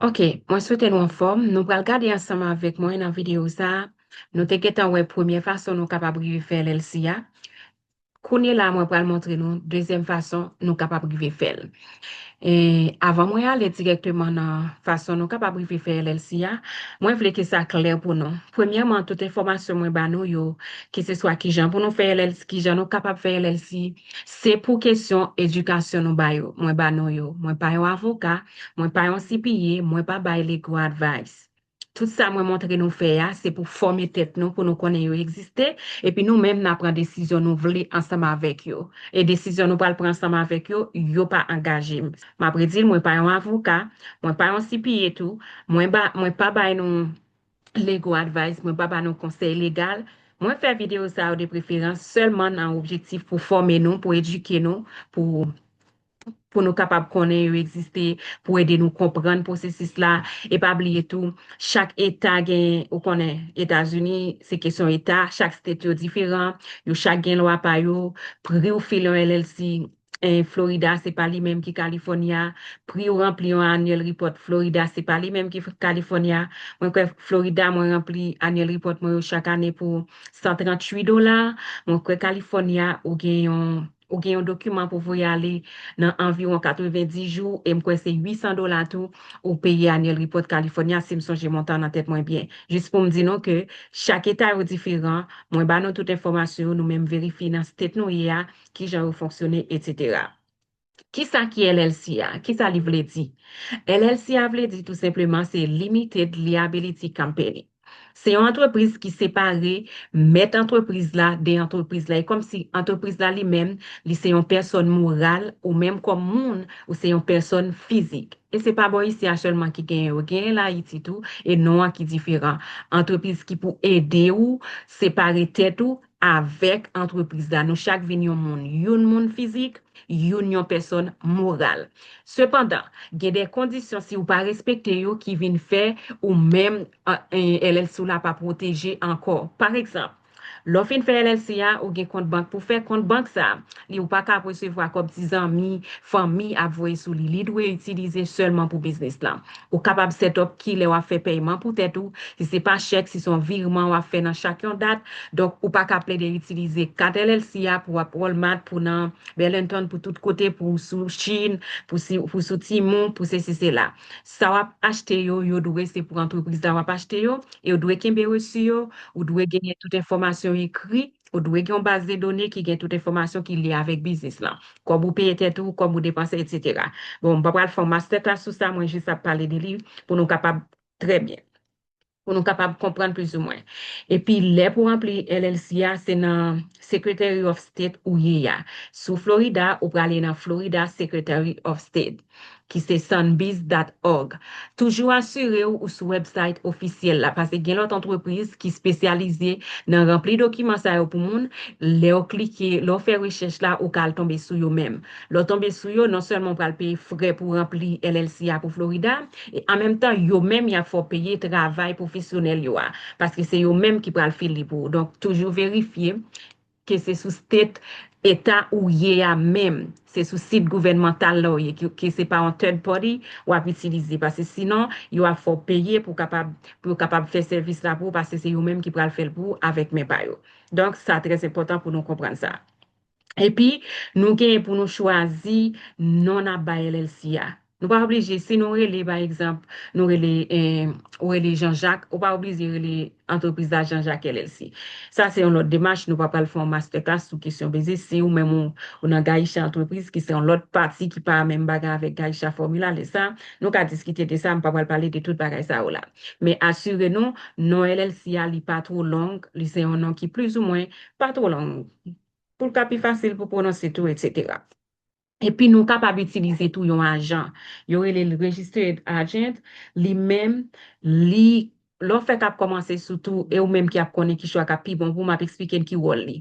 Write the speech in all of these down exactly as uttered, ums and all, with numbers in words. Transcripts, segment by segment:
Ok, mwen swete nou anfòm. Nou pral gade ansanm avèk mwen nan videyo sa a. Nou te gentan wè premye fason nou kapab rive fè L L C a. Kounye la, mwen pral montre nou dezyèm fason nou kapab rive fè l. E avan mwen ale dirèkteman nan fason nou kapab rive fè L L C a, mwen vle ke sa klè pou nou. Premyèman, tout enfòmasyon mwen ba nou yo, keseswa kijan pou nou fè L L C, kijan nou kapab fè L L C, se pou kesyon edikasyon nou ba yo, mwen ba nou yo. Mwen pa yon avoka, mwen pa yon C P A, mwen pa bay legal advice. Tout sa mwen montre nou fè a, se pou fòme tèt nou, pou nou konnen yo egziste, epi nou menm n a pran desizyon nou vle ansanm avèk yo. E desizyon nou pral pran ansanm avèk yo, yo pa angaje m. M ap redi l, mwen pa yon avoka, mwen pa yon C P A tou, mwen ba, mwen pa bay nou legal advice, mwen pa ba nou konsèy legal. Mwen fè videyo sa yo de preferans sèlman nan objektif pou fòme nou, pou edike nou, pou pou nou kapab konnen yo egziste, pou ede nou konprann pwosesis la. E pa bliye tou, chak eta gen, ou konnen, Etazini, se kesyon eta, chak state yo diferan, yo chak gen lwa pa yo, pri w file yon L L C, eh, Florida, se pa li menm ki California, pri w ranpli yon annual report Florida, se pa li menm ki California. Mwen kwè Florida, mwen ranpli annual report mwen yo chak ane pou san tranntuit dola. Mwen kwè California, ou gen yon ou gen yon dokiman pou voye ale nan anviwon katrevenndis jou, e m kwè se uitsan dola tou ou peye annual report California, si m sonje montan nan tèt mwen byen. Jis pou m di nou ke chak eta yo diferan, mwen ba nou tout enfòmasyon yo, nou menm verifye nan state nou ye a, kijan yo fonksyone, etsetera. Kisa ki L L C a? Kisa li vle di? L L C a vle di tou senpleman se Limited Liability Company. Se yon antrepriz ki separe mèt antrepriz la de antrepriz la. E kòmsi antrepriz la li menm, li se yon pèsòn moral, ou menm kòm moun, ou se yon pèsòn fizik. E se pa bò isi a sèlman ki genyen yo, genyen l Ayiti tou, e non an ki diferan. Antrepriz ki pou ede ou separe tèt ou avèk antrepriz la. Nou chak vin yon moun, youn moun fizik, youn yon pèsòn moral. Sepandan, gen de kondisyon si w pa respekte yo ki vin fè ou menm, eh, L L C w la pa pwoteje ankò. Pa egzanp, lè w fin fè L L C a, ou gen kont bank pou fè, kont bank sa, li ou pa ka ap resevwa kòb ti zanmi, fanmi ap voye sou li. Li dwe itilize sèlman pou biznis lan. Ou kapab set up kilè w ap fè pèyman pou tèt ou, si se pa chèk, si se yon virman w ap fè nan chak yon dat. Donk, ou pa ka plede itilize kat L L C a pou w ap Walmart, pou nan Burlington, pou tout kote, pou sou Shein, pou si, pou sou Temu, pou sesi sela. Sa w ap achte yo, yo dwe se pou antrepriz la w ap achte yo, e yo dwe kenbe resi yo, ou dwe genyen tout enfòmasyon ekri, ou dwe gen yon baz de done ki gen tout enfòmasyon ki lye avèk biznis lan. Kòb ou peye tèt ou, kòb ou depanse, etsetera. Bon, m pa pral fè yon masterclass sou sa, mwen jis ap pale de li pou nou kapab trè byen. Pou nou kapab konprann plizoumwen. Epi lè pou ranpli L L C a, se nan Secretary of State ou ye a. Sou Florida, ou prale nan Florida Secretary of State, ki se sunbiz dot org. Toujou asire w ou sou website ofisyèl la, paske gen lòt antrepriz ki espesyalize nan ranpli dokiman sa yo pou moun. Lè w klike, lè w fè rechèch la, ou ka al tonbe sou yo menm. Lè w tonbe sou yo, non sèlman w pral peye frè pou ranpli L L C a pou Florida, e an menm tan, yo menm y ap fè w peye travay pwofesyonèl yo a, paske se yo menm ki pral fil li pou ou. Donk, toujou verifye ke se sou state, eta ou ye a menm, se sou sit gouvènmantal la ou ye, ke, ke se pa yon third party w ap itilize, paske sinon, yo ap fè w peye pou kapab, pou yo kapab fè sèvis la pou ou, paske se yo menm ki pral fè l pou ou avèk men pa yo. Donk, sa trè enpòtan pou nou konprann sa. Epi, nou genyen pou nou chwazi non n ap bay L L C a. Nou pa oblije, si nou rele, pa egzanp, nou rele, eh, ou rele Jean Jacques, ou pa oblije rele antrepriz la Jean Jacques L L C. Sa se yon lòt demach, nou pa pral fè yon masterclass sou kesyon biznis. Si ou menm ou, ou nan Gaïcha Antrepriz, ki se yon lòt pati ki pa menm bagay avèk Gaïcha Formula, lè sa, nou ka diskite de sa, m pa pral pale de tout bagay sa yo la. Men asire nou, non L L C a, li pa twò long, li se yon non ki plizoumwen pa twò long, pou l ka pi fasil pou pwononse tou, etsetera. Epi nou kapab itilize tou yon ajan. Yo rele l registered agent. Li menm, li lè w fèk ap kòmanse sou tou, e ou menm ki ap konnen ki chwa k ap pi bon pou w, m ap eksplike n ki wòl li.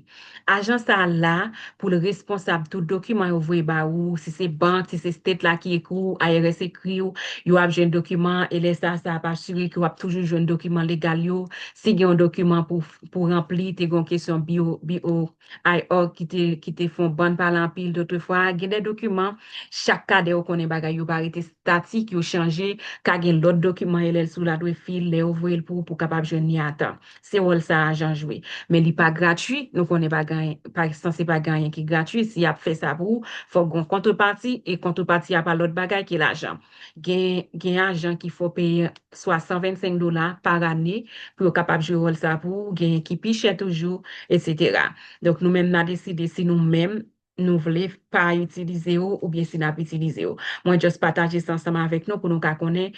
Ajan sa a la pou l responsab tout dokiman yo voye ba ou, si se bank, si se state la ki ekri w, I R S ekri w, yo ap jwenn dokiman, e lè sa, sa ap asire ke w ap toujou jwenn dokiman legal yo. Si gen yon dokiman pou, pou ranpli, te gen yon kesyon B O, B O I org ki te, ki te fè yon bann pale anpil dotrefwa. Gen de dokiman, chak kadè ou konnen bagay yo pa rete statik, yo chanje, ka gen lòt dokiman L L C w la dwe fil lè yo voye l pou ou pou w kapab jwenn li a tan. Se wòl sa ajan jwe. Men li pa gratui, nou konnen pa gen, pa sanse pa gen anyen ki gratui. Si y ap fè sa pou ou, fòk gen yon kontrepati, e kontrepati a pa lòt bagay ke lajan. Gen, gen ajan ki fè w peye swa san vennsenk dola pa ane pou yo kapab jwe wòl sa pou ou, gen ki pi chè toujou, etsetera. Donk, nou menm n a deside si nou menm, nou vle pa itilize yo oubyen si n ap itilize yo. Mwen just pataje sa ansanm avèk nou pou nou ka konnen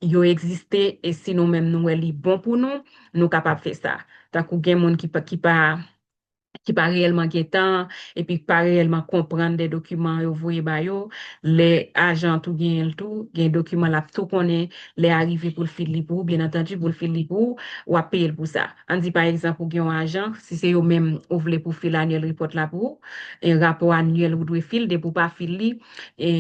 yo egziste e si nou menm nou wè li bon pou nou, nou kapab fè sa. Tankou gen moun ki pa, ki pa, ki pa reyèlman gen tan epi pa reyèlman konprann de dokiman yo voye ba yo, lè ajan an tou genyen l tou, gen dokiman l ap tou konnen lè a rive pou l fil li pou ou, byen antandi pou l fil li pou ou, w ap peye l pou sa. Ann di pa egzanp ou gen yon ajan, si se yo menm ou vle pou fil annual report la pou ou, e rapò anyèl ou dwe fil, depi w pa fil li, e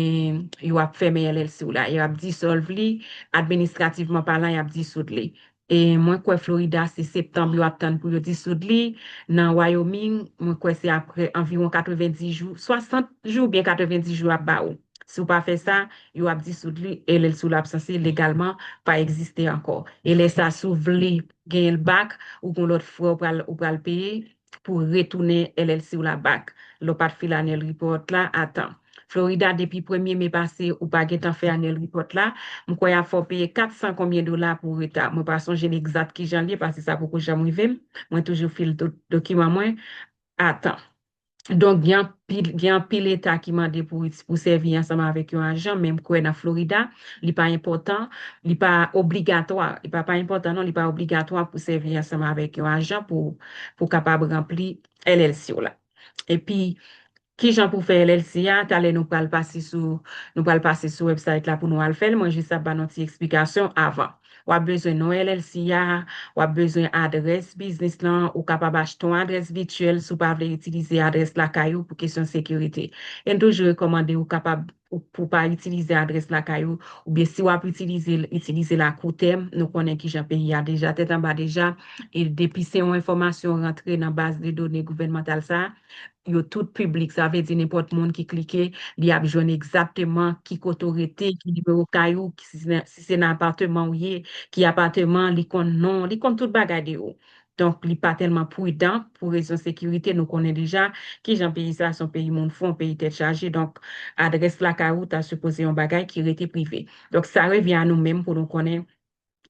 yo ap fèmen L L C w la, yo ap dissolve li, administrativman palan, y ap disoud li. E mwen kwè Florida se septanm yo ap tann pou yo disoud li, nan Wyoming, mwen kwè se apre anviwon katrevenndis jou, swasant jou oubyen katrevenndis jou y ap ba ou. Si w pa fè sa, yo ap disoud li, L L C w la ap sanse legalman pa egziste ankò. E lè sa, si w vle genyen l back, ou gon lòt frè ou pral, ou pral peye pou retounen L L C w la back. Lè w pa t fil annual report la a tan. Florida, depi premye me pase, ou pa gentan fè annual report la, m kwè y ap fè w peye kat san konbyen dola pou reta. Mwen pa sonje egzat kijan l ye, paske sa poko janm rive m. Mwen toujou fil do-, dokiman mwen a tan. Donk, gen anpil, gen anpil eta ki mande pou, pou sèvi ansanm avèk yon ajan, men m kwè nan Florida, li pa enpòtan, li pa obligatwa, li pa, pa enpòtan non, li pa obligatwa pou sèvi ansanm avèk yon ajan pou, pou kapab ranpli L L C w la. Epi, kijan pou fè L L C a, talè nou pral pase sou, nou pral pase sou website la pou nou al fè l, mwen jis ap ba nou ti eksplikasyon avan. W ap bezwen non L L C a, w ap bezwen adrès biznis lan, ou kapab achte yon adrès vityèl si w pa vle itilize adrès lakay ou pou kesyon sekirite. E n toujou rekòmande ou kapab, ou, pou pa itilize adrès lakay ou, oubyen si w ap itilize l, itilize l a kou tèm, nou konnen kijan peyi a deja tèt anba deja, e depi se yon enfòmasyon rantre nan baz de done gouvènmantal sa, yo tout piblik, sa vle di nenpòt moun ki klike, li ap jwenn egzakteman ki kote w rete, ki nimewo kay ou, ki si se, si se nan apatman ou ye, ki apatman, li konn non, li konn tout bagay de ou. Donk, li pa tèlman pridan pou rezon sekirite, nou konnen deja kijan peyi sa se yon peyi moun fou, yon peyi tèt chaje. Donk, adrès lakay ou ta sipoze yon bagay ki rete prive. Donk, sa revyen a nou menm pou nou konnen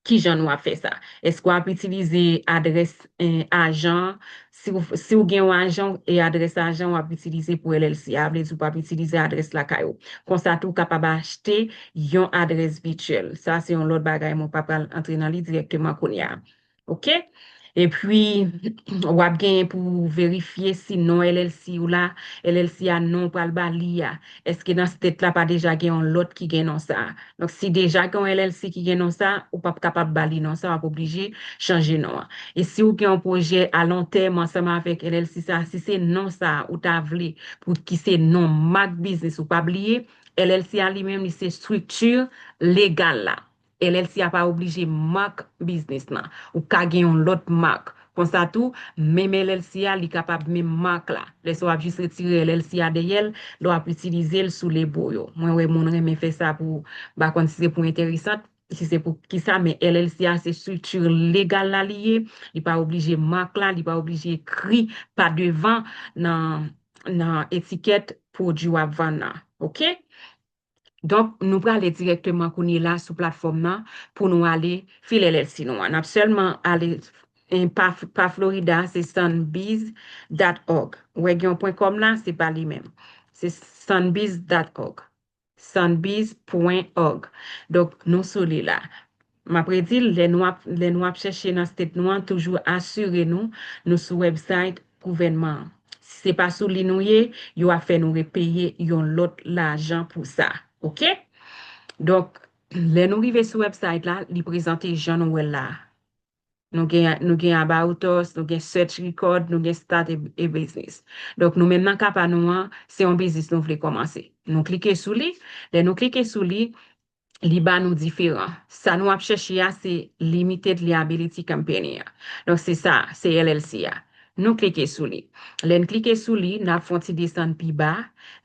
kijan nou ap fè sa. Èske w ap itilize adrès, eh, ajan? Si w, si w gen yon ajan e adrès ajan w ap itilize pou L L C a, vle di w p ap itilize adrès lakay ou. Konsa tou, w kapab achte yon adrès vityèl. Sa se yon lòt bagay, mwen pa pral antre nan li dirèkteman kounye a. Oke? Epi, w ap genyen pou verifye si non L L C ou la, L L C a non w pral ba li a. Èske nan state la pa deja gen yon lòt ki gen non sa a? Donk, si deja gen yon L L C ki gen non sa a, ou p ap kapab ba li non sa a, w ap oblije chanje non an. E si w gen yon pwojè a lon tèm ansanm avèk L L C sa a, si se non sa a ou ta vle pou ki se non mak biznis ou, pa bliye, L L C a li menm, li se estrikti legal la. L L C a pa oblije mak biznis lan. Ou ka gen yon lòt mak. Konsa tou, menm L L C a, li kapab menm mak la. Lè sa w ap jis retire L L C a dèyè l, lè w ap itilize l sou lebo yo. Mwen wè moun renmen fè sa pou, m pa konn si se pou enteresan, si se pou kisa, men L L C a se estrikti legal la li ye. Li pa oblije mak la, li pa oblije ekri pa devan nan, nan etikèt pwodui w ap vann nan. Oke? Donk, nou prale dirèkteman kounye la sou platfòm nan pou nou ale fil L L C nou an. N ap sèlman ale, eh, pa, pa Florida, se sunbiz dot org. Ou wè gen yon pwen kòm la, se pa li menm. Se sunbiz dot org. Sunbiz pwen org. Donk, nou sou li la. M ap redi l, lè nou ap, lè nou ap chèche nan state nou an, toujou asire nou, nou sou website gouvènman an. Si se pa sou li nou ye, yo ap fè nou repeye yon lòt lajan pou sa. Oke? Donk, lè nou rive sou website la, li prezante jan nou wè l la. Nou gen, nou gen About Us, nou gen Search Record, nou gen Start a, a Business. Donk, nou menm nan ka pa nou an, se yon biznis nou vle kòmanse. Nou klike sou li. Lè nou klike sou li, li ba nou diferan. Sa nou ap chèche a, se Limited Liability Company a. Donk, se sa, se L L C a. Nou klike sou li. Lè n klike sou li, n ap fè yon ti desann pi ba.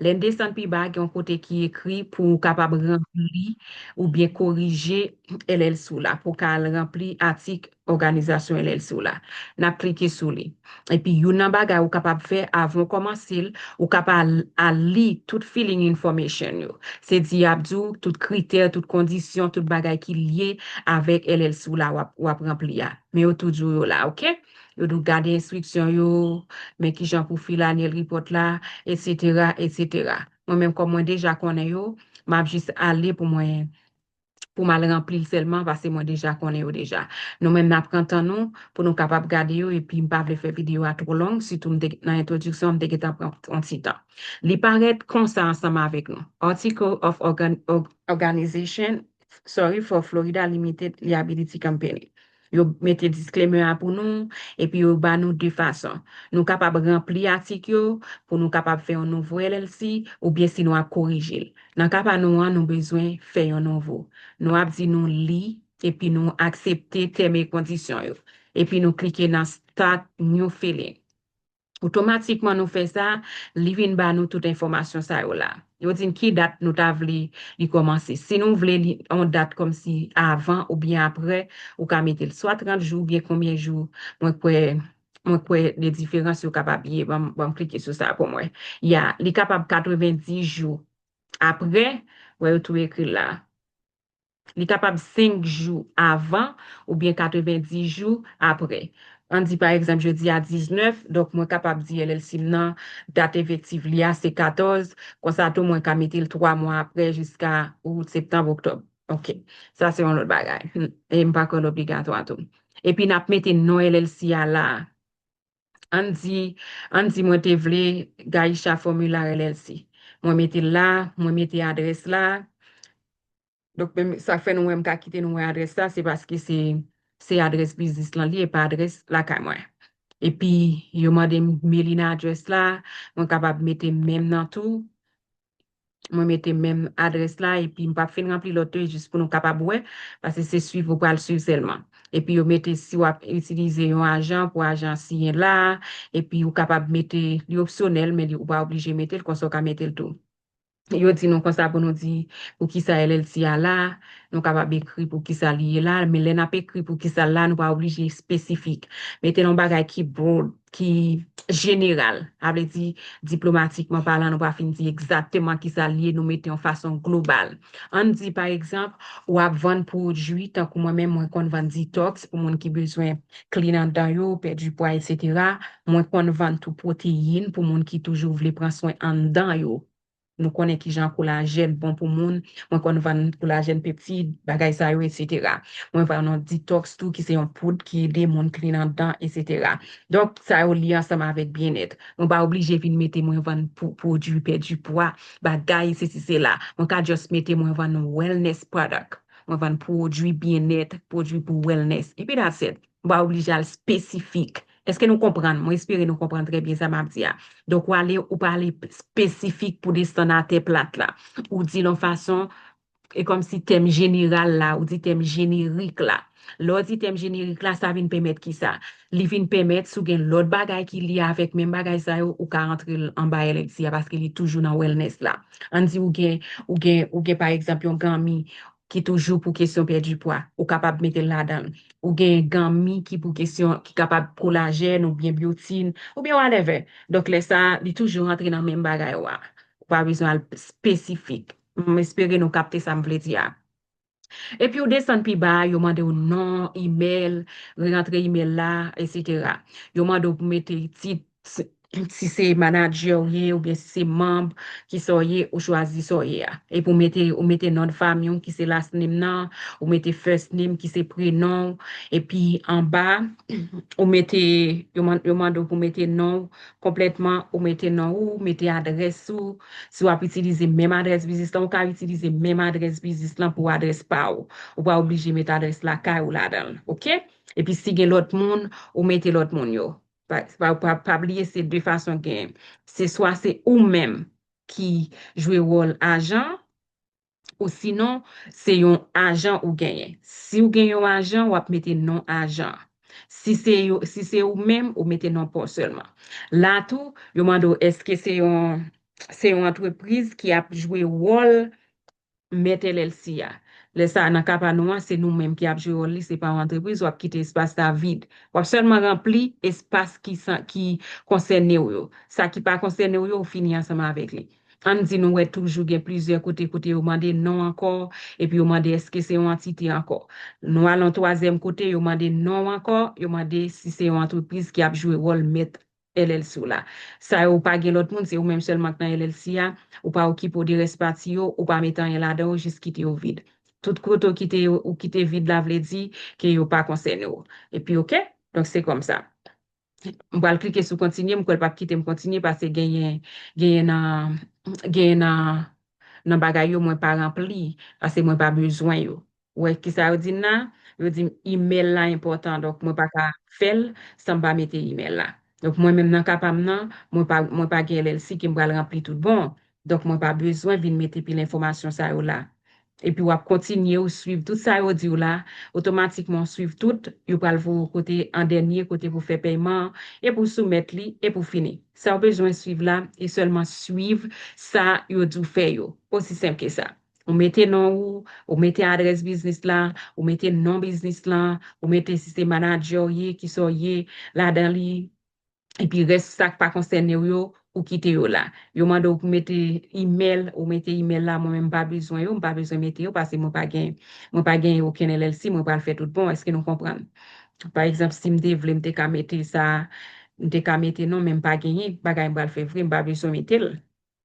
Lè n desann pi ba, gen yon kote ki ekri pou w kapab ranpli oubyen korije L L C w la, pou w ka al ranpli atik òganizasyon L L C w la. N ap klike sou li. Epi youn nan bagay ou kapab fè avan w kòmanse l, ou kapab al, al li tout filling information yo. Se di y ap di w tout kritè, tout kondisyon, tout bagay ki lye avèk L L C w la w ap, w ap ranpli a. Men yo tou di w yo la, oke? Yo di w gade enstriksyon yo, men kijan pou fil annual report la, etsetera, etsetera. Mwen menm kòm mwen deja konnen yo, m ap jis ale pou mwen, pou m al ranpli l sèlman, paske mwen deja konnen yo deja. Nou menm n ap pran tan nou pou nou kapab gade yo, epi m pa vle fè videyo a twò long, sitou m te, nan entwodiksyon an, m te gentan pran yon ti tan. Li parèt konsa ansanm avèk nou. Article of Organ-, Org-, Organization, sorry, for Florida Limited Liability Company. Yo mete disclaimer a pou nou, epi yo ba nou de fason. Nou kapab ranpli atik yo pou nou kapab fè yon nouvo L L C, oubyen si nou ap korije l. Nan ka pa nou an, nou bezwen fè yon nouvo. Nou ap di nou li, epi nou aksepte tèm e kondisyon yo. Epi nou klike nan Start New Filling. Otomatikman nou fè sa, li vin ba nou tout enfòmasyon sa yo la. Yo di n ki dat nou ta vle li kòmanse. Si nou vle li yon dat kòmsi avan oubyen apre, ou ka mete l swa trant jou oubyen konbyen jou. Mwen kwè, mwen kwè de diferans yo kapab ye. Ban m, ban m klike sou sa pou mwen. Ya, li kapab katrevenndis jou apre, wè yo tou ekri l la. Li kapab senk jou avan oubyen katrevenndis jou apre. Ann di, pa egzanp, jodi a diznèf, donk mwen kapab di L L C m nan, dat efektif li a se katòz, konsa tou mwen ka mete l twa mwa apre, jiska out, septanm, oktòb. Oke, sa se yon lòt bagay. Hmm, e m pa kwè l obligatwa tou. Epi n ap mete non L L C a la. Ann di, ann di mwen te vle Gaïcha Formular L L C. Mwen mete l la, mwen mete adrès la. Donk, menm sa k fè nou wè m ka kite nou wè adrès la, se paske se, se adrès biznis lan li, e pa adrès lakay mwen. Epi, yo mande m mailing address la, mwen kapab mete menm nan tou. Mwen mete menm adrès la, epi m p ap fin ranpli lòt yo, jis pou nou kapab wè, paske se swiv ou pral swiv sèlman. Epi yo mete si w ap itilize yon ajan pou ajan siyen la, epi ou kapab mete, li opsyonèl, men li, ou pa oblije mete l, konsa w ka mete l tou. Yo di nou konsa pou nou di pou kisa L L C a la, nou kapab ekri pou kisa li ye la, men lè n ap ekri pou kisa l la, nou pa oblije espesifik. Mete yon bagay ki broad, ki jeneral. Sa vle di, diplomatikman palan, nou pa fin di egzakteman kisa l ye, nou mete yon fason global. Ann di, pa egzanp, w ap vann pwodui, tankou mwen menm, mwen konn vann detox pou moun ki bezwen clean anndan yo, pèdi pwa, etsetera. Mwen konn vann tou pwoteyin pou moun ki toujou vle pran swen anndan yo. Nou konnen kijan kolajèn bon pou moun. Mwen konn vann kolajèn peptid, bagay sa yo, etsetera. Mwen vann yon detox tou, ki se yon poud ki ede moun clean anndan, etsetera. Donk, sa yo lye ansanm avèk byennèt. Mwen pa oblije vin mete mwen vann pou, pwodui pèdi pwa, bagay, sesi, sela. Mwen ka just mete mwen vann wellness product. Mwen vann pwodui byennèt, pwodui pou wellness. Epi that's it. Mwen pa oblije al espesifik. Èske nou konprann? Mwen espere nou konprann trè byen sa m ap di a. Donk, ou ale, ou pa ale espesifik pou desann atè plat la. Ou di l yon fason, e kòmsi tèm jeneral la, ou di tèm jenerik la. Lè w di tèm jenerik la, sa vin pèmèt kisa? Li vin pèmèt, si w gen lòt bagay ki lye avèk menm bagay sa yo, ou ka antre l anba L L C a, paske li toujou nan wellness la. Ann di ou gen, ou gen, ou gen, pa egzanp, yon ganmi ki toujou pou kesyon pèdi pwa, ou kapab mete l ladan l. Ou gen ganmi ki pou kesyon, ki kapab kolajèn oubyen byotin, oubyen whatever. Donk, lè sa a, li toujou rantre nan menm bagay ou a. Ou pa bezwen al espesifik. M espere nou kapte sa m vle di a. Epi ou desann pi ba a, yo mande w non, imèl, rantre imèl la, etsetera. Yo mande w pou mete tit, si se manadjè ou ye, oubyen si se manb, ki sa w ye, ou chwazi sa w ye a. Epi ou mete, ou mete non de fanmi w ki se last name nan, ou mete first name ki se prenon w, epi anba, ou mete, yo man-, yo mande w pou mete non w konplètman, ou mete non ou, mete adrès ou. Si w ap itilize menm adrès biznis lan, ou ka itilize menm adrès biznis lan pou adrès pa w. Ou pa oblije mete adrès lakay ou ladan l, oke? Epi si gen lòt moun, ou mete lòt moun yo. Pa, pa, pa, pa bliye se de fason genyen. Se swa se ou menm ki jwe wòl ajan, ou sinon se yon ajan ou genyen. Si w gen yon ajan, w ap mete non ajan an. Si se yo, si se ou menm, ou mete non pa w sèlman. La tou, yo mande w èske se yon, se yon antrepriz ki ap jwe wòl mèt L L C a. Lè sa a, nan ka pa nou an, se nou menm ki ap jwe wòl li, se pa yon antrepriz, w ap kite espas la vid. W ap sèlman ranpli espas ki san-, ki konsène w yo. Sa ki pa konsène w yo, ou fini ansanm avèk li. Ann di nou wè toujou gen plizyè kote, kote yo mande non ankò, epi yo mande èske se yon antite ankò. Nou al yon twazyèm kote, yo mande non ankò, yo mande si se yon antrepriz ki ap jwe wòl mèt L L C w la. Sa yo ou pa gen lòt moun, se ou menm sèlman k nan L L C a, ou pa okipe w de rès pati yo, ou pa mete anyen ladan yo, jis kite yo vid. Tout kote ou kite yo, ou kite vid la vle di ke yo pa konsène w. Epi, oke? Donk, se kòmsa. M pral klike sou kontinye, m kwè l p ap kite m kontinye, paske genyen, genyen nan, genyen nan, nan bagay yo mwen pa ranpli, paske mwen pa bezwen yo. Ou wè kisa yo di m la? Yo di m email la enpòtan, donk mwen pa ka fè l san m pa mete email la. Donk mwen menm nan ka pa m nan, mwen pa, mwen pa gen L L C ke m pral ranpli tout bon. Donk mwen pa bezwen vin mete pil enfòmasyon sa yo la. Epi w ap kontinye, ou swiv tout sa yo di w la, otomatikman w swiv tout, yo pral voye w kote an dènye, kote pou fè pèyman an, epi w soumèt li, epi w fini. Sa w bezwen swiv la, e sèlman swiv sa yo di w fè yo. Osi senp ke sa. Ou mete non ou, ou mete adrès biznis la, ou mete non biznis lan, ou mete si se manadjè w ye, kisa w ye ladan li, epi rès sa k pa konsène w yo, ou kite yo la. Yo mande w pou mete email, ou mete email la, mwen menm m pa bezwen yo, m pa bezwen mete yo, paske mwen pa gen, mwen pa gen okenn L L C, mwen pral fè tout bon, èske nou konprann? Pa egzanp, si m te vle, m te ka mete sa, m te ka mete non, men m pa genyen, bagay m pral fè vre, m pa bezwen mete l.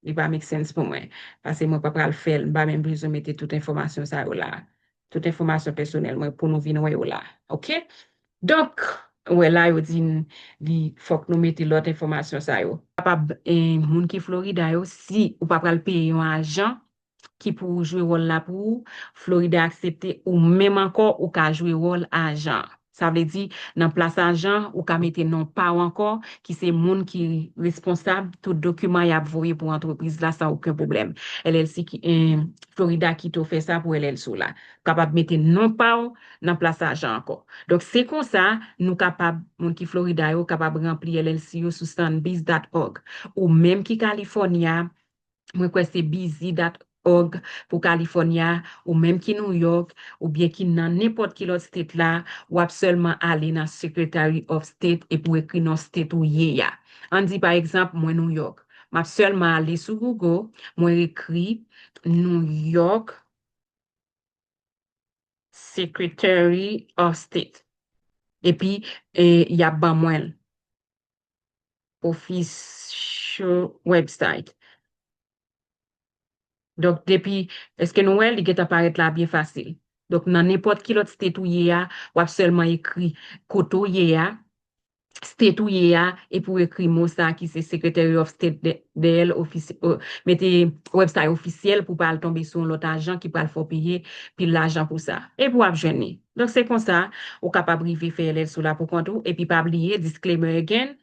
Li pa make sense pou mwen. Paske mwen pa pral fè l, m pa menm bezwen mete tout enfòmasyon sa yo la. Tout enfòmasyon pèsonèl mwen pou nou vin wè yo la. Oke? Donk, ou wè la, yo di n, li, fòk nou mete lòt enfòmasyon sa yo. Kapab, eh, moun ki Florida yo, si ou pa pral peye yon ajan ki pou jwe wòl la pou ou, Florida aksepte ou menm ankò, ou ka jwe wòl ajan. Sa vle di, nan plas ajan, ou ka mete non pa w ankò, ki se moun ki responsab tout dokiman y ap voye pou antrepriz la san okenn pwoblèm. L L C ki, eh, Florida kite w fè sa pou L L C w la. Ou kapab mete non pa w nan plas ajan ankò. Donk, se konsa, nou kapab, moun ki Florida yo, kapab ranpli L L C yo sou stanbiz dot org. Ou menm ki California, mwen kwè se busy dot org pou California, ou menm ki New York, oubyen ki nan nenpòt ki lòt state la, w ap sèlman ale nan Secretary of State epi w ekri non state ou ye a. Ann di, pa egzanp, mwen New York. M ap sèlman ale sou Google, mwen ekri New York Secretary of State. Epi, eh, y ap ban mwen l. Official website. Donk, depi, èske nou wè, li gentan parèt la byen fasil. Donk, nan nenpòt ki lòt state ou ye a, w ap sèlman ekri kote w ye a, state ou ye a, epi w ekri mo sa ki se Secretary of State de-, dèyè l, ofisi-, o, mete website ofisyèl pou pa al tonbe sou yon lòt ajan ki pral fè w peye pil lajan pou sa. Epi w ap jwenn li. Donk, se konsa, ou kapab rive fè L L C w la pou kont ou, epi pa bliye, disclaimer again,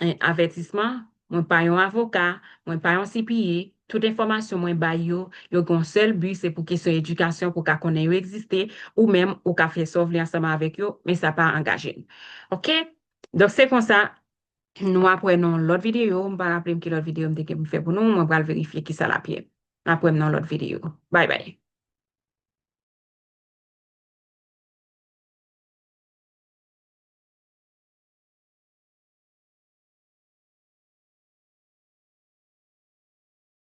eh, avètisman, mwen pa yon avoka, mwen pa yon C P A, tout enfòmasyon mwen bay yo, yo gen yon sèl bi, se pou kesyon edikasyon, pou w ka konnen yo egziste, ou menm, ou ka fè sa w vle ansanm avèk yo, men sa pa angaje n. Oke? Donk, se konsa, nou ap wè nan yon lòt videyo, m pa raple m ki lòt videyo m te gen pou m fè pou nou, mwen pral verifye kisa l ap ye. N ap wè m nan yon lòt videyo. Bye bye.